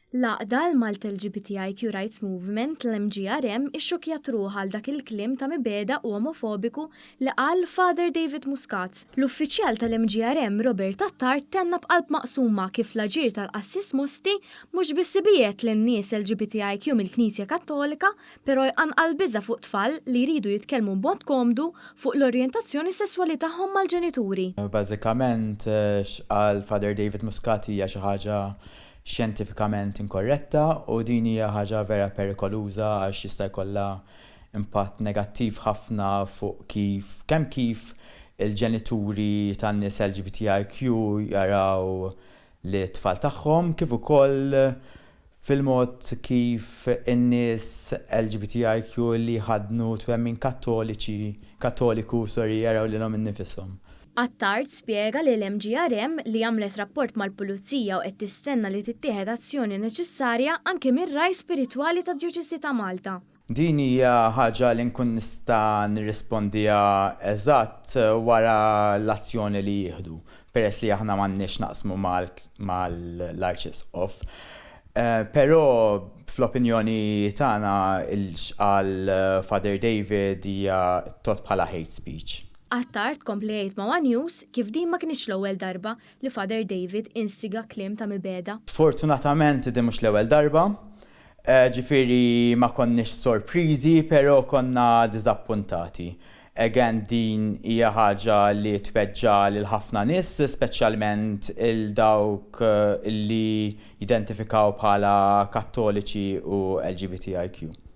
L-għaqda l-Malta LGBTIQ Rights Movement, l-MGRM, ixxukkjat ruħha għal dak il-kliem ta' mibegħda u omofobiku li qal Father David Muscat. L-uffiċjal tal-MGRM Robert Attard tenna b'qalb maqsuma kif l-aġir tal-qassis Mosti mhux biss ibiegħed lin-nies LGBTIQ mill-Knisja Kattolika però jqanqal biża' fuq tfal li jridu jitkellmu b'mod komdu fuq l-orjentazzjoni sesswali tagħhom mal-ġenituri. Bażikament x'qal Father David Muscat hija xi ħaġa xjentifikament inkorretta u din hija ħaġa vera perikoluża għax jista' jkollha impatt negattiv ħafna fuq kif kemm kif il-ġenituri tan-nies LGBTIQ jaraw lit-tfal tagħhom kif ukoll fil-mod kif in-nies LGBTIQ li jħaddnu twemmin kattoliċi kattoliku sorry jaraw lilhom innifishom. Attard spjega li l-MGRM li għamlet rapport mal-Pulizija u qed tistenna li tittieħed azzjoni neċessarja anke mir-Ragħaj Spiritwali tad-Djoċesi ta' Malta. Din hija ħaġa li nkun nista' nirrispondiha eżatt wara l-azzjoni li jieħdu, peress li aħna m'għandniex x'naqsmu mal-Arċisqof. Però fl-opinjoni tagħna x'qal Father David hija tgħodd bħala hate speech. Attard kompla jgħid ma' one News kif din ma kinitx l-ewwel darba li Father David instiga kliem ta' mibegħda. Sfortunatament din mhux l-ewwel darba. Ġifieri ma konniex sorpriżi però konna diżappuntati. Again din hija ħaġa li tweġġa' lil ħafna nies speċjalment 'il dawk li jidentifikaw bħala Kattoliċi u LGBTIQ.